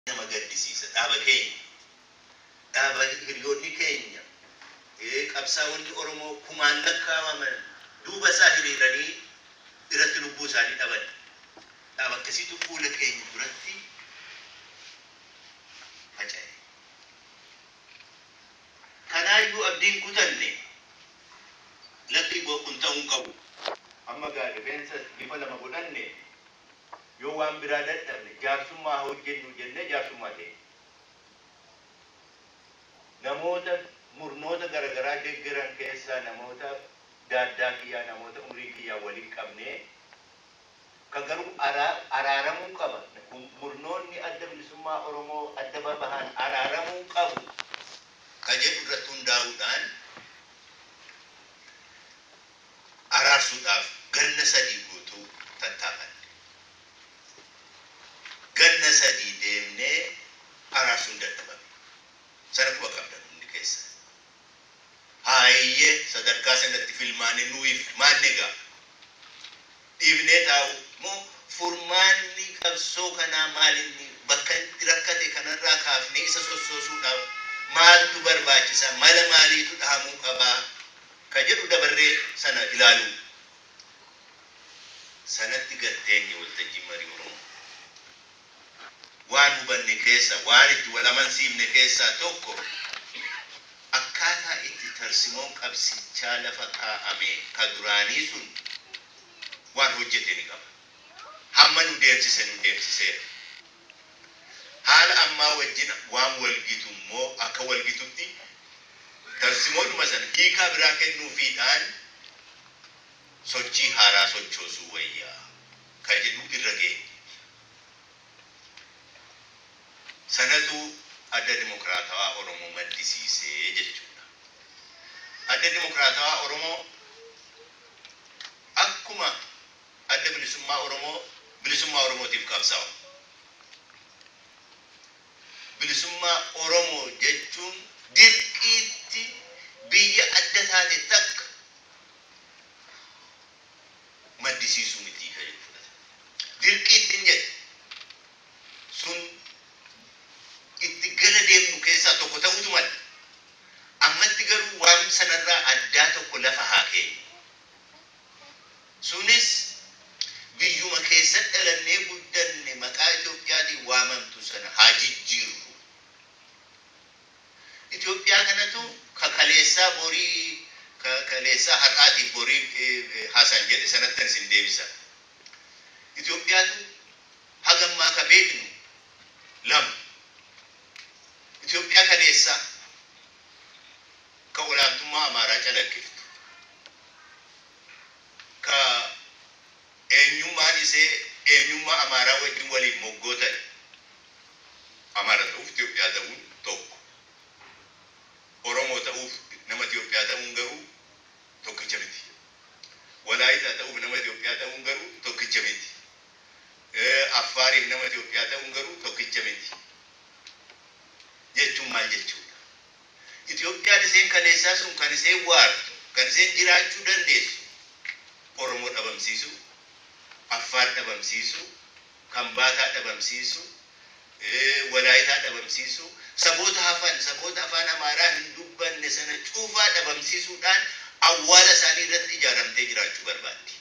Nama gaddisiisa. Dhaaba keenya, dhaaba hiriyoonni keenya, qabsaa'onni Oromoo kumaan lakkaawaman duuba isaa hiriiranii irratti lubbuu isaanii dhaban. Dhaaba akkasiitu fuula keenya duratti faca'e. Kanaayyuu abdii hin kutanne. Lakki kun ta'uu hin qabu. Amma gaa rifeensa bifa lama godhanne, yoo waan biraa dadhabne jaarsummaa haa hojjennu jennee jaarsummaa teenye. Namoota murnoota garagaraa deggeran keessaa namoota daaddaa kiyyaa, namoota umrii kiyyaa walitti qabnee, ka garuu araaramuu qaba, murnoonni Adda Bilisummaa Oromoo adda babahan araaramuu qabu ka jedhu irratti hundaa'uudhaan araarsuudhaaf ganna 3 guutuu tattaafanne. Ganna 3 deemnee araarsuun dadhabame. Sana quba qabdan hundi keessan. Haayyee, sadarkaa sanatti filmaanni nuyiif maanni egaa? Dhiifnee taa'uu moo, furmaanni qabsoo kanaa maal inni, bakka itti rakkate kanarraa kaafnee isa sossoosuudhaaf maaltu barbaachisa, mala maaliitu dhahamuu qaba ka jedhu dabarree sana ilaaluu. Sanatti gad teenye. Waltajjiin Marii Oromoo waan hubanne keessa, waan itti wal amansiifne keessaa tokko, akkaataa itti tarsimoon qabsichaa lafa kaa'ame ka duraanii sun waan hojjete ni qaba. Hamma nu deemsise nu deemsiseera. Haala ammaa wajjin waan wal gitu immoo, akka wal gitutti tarsimoodhuma sana hiikaa biraa kennuufiidhaan sochii haaraa sochoosuu wayya ka jedhu irra geenye. Sanatu Adda Dimokiraatawaa Oromoo maddisiise jechuudha. Adda Dimokiraatawaa Oromoo akkuma Adda Bilisummaa Oromoo bilisummaa Oromootiif qabsaawa. Bilisummaa Oromoo jechuun dirqiitti biyya adda taate takka maddisiisuu miti ka jedhu fudhata. Dirqiitti hin jedhe. Sun itti gara deemnu keessaa tokko ta'uutu mala. Ammatti garuu waan sanarraa addaa tokko lafa haa keenyu. Sunis biyyuma keessa dhalannee guddanne maqaa Itoophiyaatiin waamamtu sana haa jijjiirru. Itoophiyaa kanatu ka kaleessaa borii, ka kaleessaa har'aatiif borii Hasan jedhe sanattan isin deebisa. Itoophiyaatu haga ammaa ka beeknu lama. Itoophiyaa kaleessaa ka olaantummaa Amaaraa calaqqiftu, ka eenyummaan isee eenyummaa Amaaraa wajjin waliif moggoo ta'e. Amaara ta'uuf Itoophiyaa ta'uun tokko. Oromoo ta'uuf nama Itoophiyaa ta'uun garuu tokkicha miti. Walaayitaa ta'uuf nama Itoophiyaa ta'uun garuu tokkicha miti. Affaariif nama Itoophiyaa ta'uun garuu tokkicha miti. Jechuun maal jechuudha? Itoophiyaan iseen kaleessaa sun kan iseen waartu, kan iseen jiraachuu dandeessu Oromoo dhabamsiisuu, Affaar dhabamsiisuu, Kambaataa dhabamsiisuu, Walaayitaa dhabamsiisuu, saboota hafan, saboota afaan Amaaraa hin dubbanne sana cuufaa dhabamsiisuudhaan awwaala isaanii irratti ijaaramtee jiraachuu barbaaddi.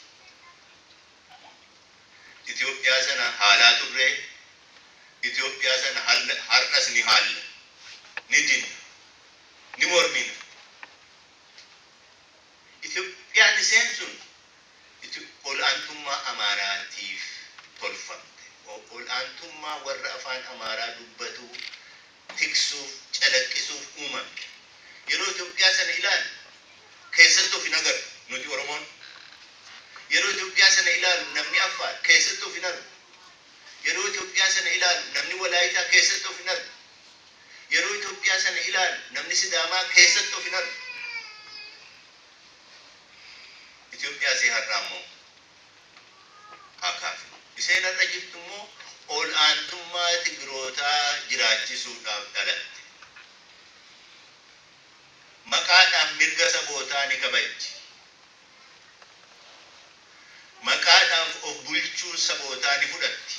Itoophiyaa sana haalaa turre, Itoophiyaa sana har'as ni haalla, ni dinna, ni mormina. Itoophiyaan iseen sun ol'aantummaa Amaaraatiif tolfamte. Ol'aantummaa warra afaan Amaaraa dubbatuu tiksuuf, calaqqisuuf uumamte. Yeroo Itoophiyaa sana ilaallu keessatti of hin agarru nuti Oromoon. Yeroo Itoophiyaa sana ilaalu namni Affaar keessatti of hin argu. Yeroo Itoophiyaa sana ilaalu namni Walaayitaa keessatti of hin argu. Yeroo Itoophiyaa sana ilaalu namni Sidaamaa keessatti of hin argu. Itoophiyaa isee har'aa immoo haa kaafnu. Iseen har'a jirtu immoo ol'aantummaa Tigrootaa jiraachisuudhaaf dhalatte. Maqaadhaaf mirga sabootaa ni kabajji. Maqaadhaaf of bulchuu sabootaa ni fudhatti.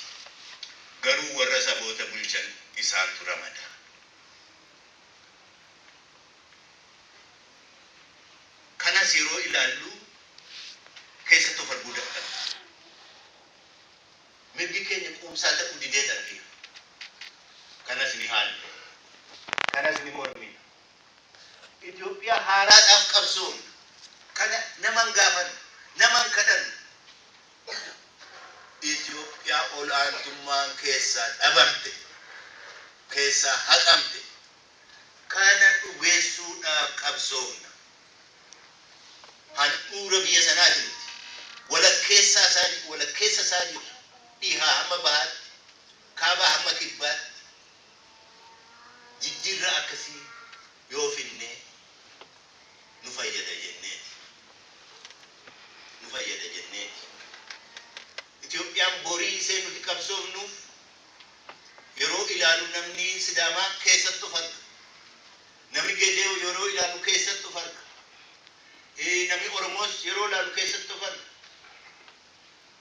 Garuu warra saboota bulchan ilaallu keessatti of arguu dadhabna. Mirgi keenya quubsaa ta'uu dideet argina. Kanas ni haallu. Kanas ni mormina. Itoophiyaa haaraadhaaf qabsoomna. Kana naman gaafannu, naman kadhannu. Itoophiyaa ol'aantummaan keessaa dhabamte, keessaa haqamte, kana dhugeessuudhaaf qabsoomna. Handhuura biyya sanaati miti. Walakkeessaa isaa, walakkeessa isaa jirra. Dhihaa hamma bahaatti, kaabaa hamma kibbaatti. Jijjiirraa akkasii yoo finne nu fayyada jenneeti. Nu fayyada jenneeti. Itoophiyaan borii isee nuti qabsoofnuuf yeroo ilaalu namni Sidaamaa keessatti of arga. Namni Gede'oo yeroo ilaalu keessatti of arga. Namni Oromoos yeroo ilaalu keessatti of arga.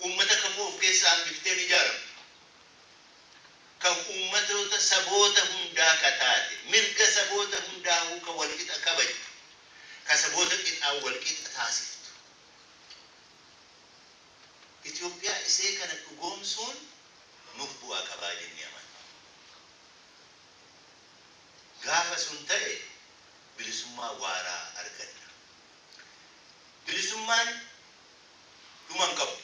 Uummata kamuu of keessaa hambifteen ijaaramtu. Kan uummatoota saboota hundaa ka taate, mirga saboota hundaa'uu ka walqixa kabajtu, ka saboota qixaan walqixa taasiftu. Itoophiyaa isee kana dhugoomsuun nuuf bu'aa qabaa jennee amanna. Gaafa sun ta'e bilisummaa waaraa arganna. Bilisummaan dhuma hin qabu.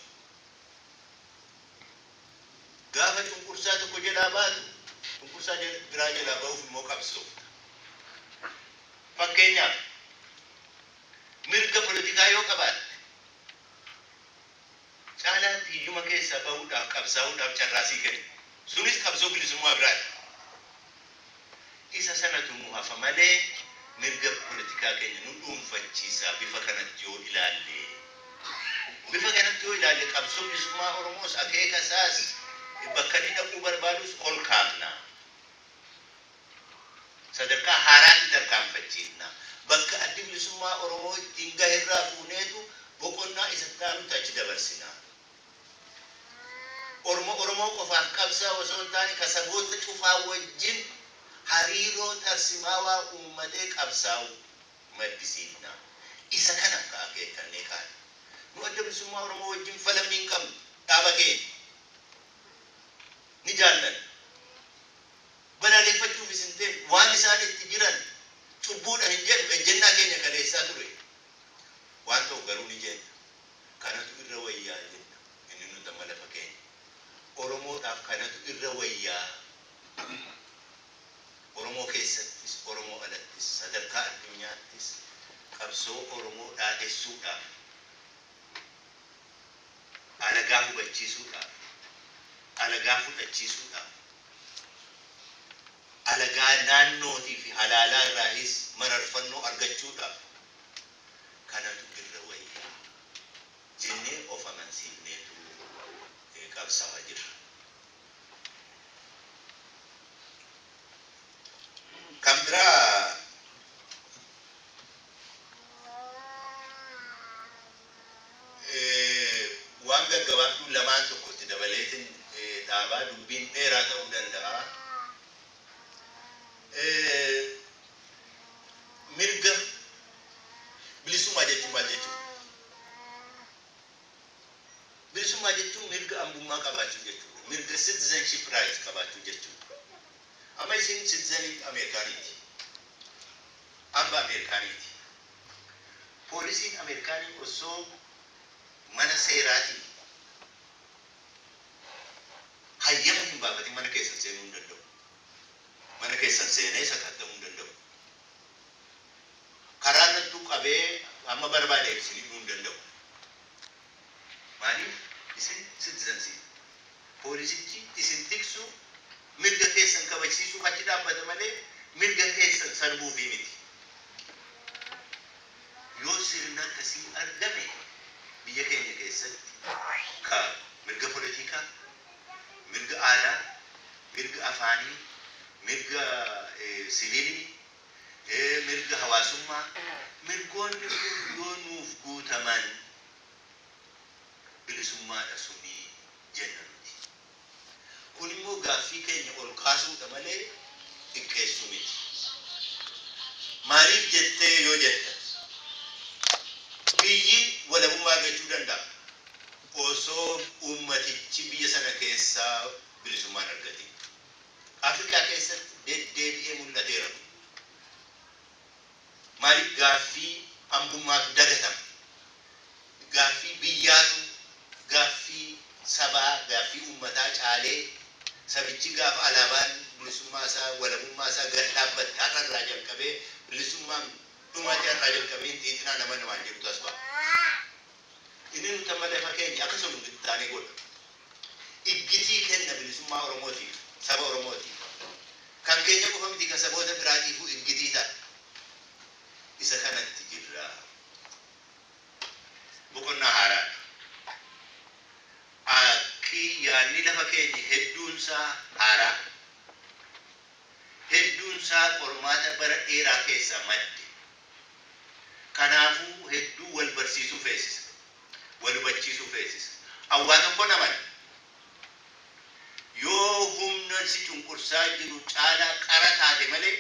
Gaafa cunqursaa tokko jalaa baatu, cunqursaa biraa jalaa ba'uuf immoo qabsoofta. Fakkeenyaaf, mirga poolitikaa yoo qabaatte, caalaatti hiyyuma keessaa bahuudhaaf qabsaa'uudhaaf carraa sii kenna. Sunis qabsoo bilisummaa biraati. Isa sanatu nu hafa malee mirga poolitikaa keenya nu dhuunfachiisa bifa kanatti yoo ilaalle. Bifa kanatti yoo ilaalle qabsoo bilisummaa Oromoos akeeka isaas bakka inni dhaquu barbaadus ol kaafna. Sadarkaa haaraatti tarkaanfachiifna. Bakka addi bilisummaa Oromoo ittiin gaherraa fuuneetu boqonnaa isa aanutti achi dabarsina. Oromoo Oromoo qofaaf qabsaa osoo hin taane ka saboota cufaa wajjin hariiroo tarsimaawaa uummatee qabsaa'u maddisiifna. Isa kana akka akeekkannee kaane. Nu adda bilisummaa Oromoo wajjin falammii hin qabnu. Dhaaba keenya. Ni jaallanna. Balaaleffachuufis hin ta'e waan isaan itti jiran cubbuudha hin jedhu, ejjennaa keenya kaleessaa ture. Waan ta'u garuu ni jenna. Kanatu irra wayyaa jenna. Inni nuti amma lafa keenya. Oromoodhaaf kanatu irra wayyaa. Oromoo keessattis, Oromoo alattis, sadarkaa addunyaattis qabsoo Oromoo dhaadhessuudhaaf, alagaa hubachiisuudhaaf, alagaa fudhachiisuudhaaf, alagaa naannootii fi halaalaa irraayis mararfannoo argachuudhaaf kanatu irra wayyaa jennee of amansiifneetu qabsaa'aa jirra. Kan biraa, waan gaggabaabduu lamaan tokkotti dabaleetiin dhaabaa, dubbiin dheeraa ta'uu danda'a. Mirga bilisummaa jechuun maal jechuudha? Bilisummaa jechuun mirga ambummaa qabaachuu jechuudha. Mirga citizenship right qabaachuu jechuudha. Amma isin citizenii Ameerikaaniiti. Amba Ameerikaaniiti. Poolisiin Ameerikaanii osoo mana seeraatiin hayyama hin baafatin mana keessan seenuu hin danda'u. Mana keessan seenee sakatta'uu hin danda'u. Karaa irrattuu qabee amma barbaade isin hidhuu hin danda'u. Maaliif? Isin citizensii. Poolisichi isin tiksu, mirga keessan kabajsiisuuf achi dhaabbata malee mirga keessan sarbuufii miti. Yoo sirna akkasii argame biyya keenya keessatti ka mirga politikaa, mirga aadaa, mirga afaanii, mirga siviilii, mirga hawaasummaa, mirgoonni kun yoo nuuf guutaman bilisummaadha sunii jenna nuti. Kun immoo gaaffii keenya ol kaasuudha malee xiqqeessuu miti. Maaliif jettee yoo jetta, biyyi deebi'ee mul'ateera. Maaliif gaaffii hambummaatu dagatama? Gaaffii biyyaatu gaaffii sabaa, gaaffii uummataa caalee, sabichi gaafa alaabaan bilisummaa isaa, walabummaa isaa gad dhaabbatte, har'a irraa jalqabee bilisummaan dhumate, har'aa jalqabee hin xiixinaa nama namaan jedhutu as ba'a. Inni nuti amma lafa keenya akkasuma taanee godha. Iggitii kenna bilisummaa Oromootiif, saba Oromootiif. Kan keenya qofa miti, kan saboota biraatiifuu iggitii ta'a. Isa kanatti jirra. Boqonnaa haaraadha. Akki yaadni lafa keenya hedduunsaa haaraa. Hedduunsaa qormaata bara dheeraa keessaa madde. Kanaafuu hedduu wal barsiisuu feesisa. Wal hubachiisuu feesisa. Awwaa tokko naman. Yoo humna si cunqursaa jiru caalaa qara taate malee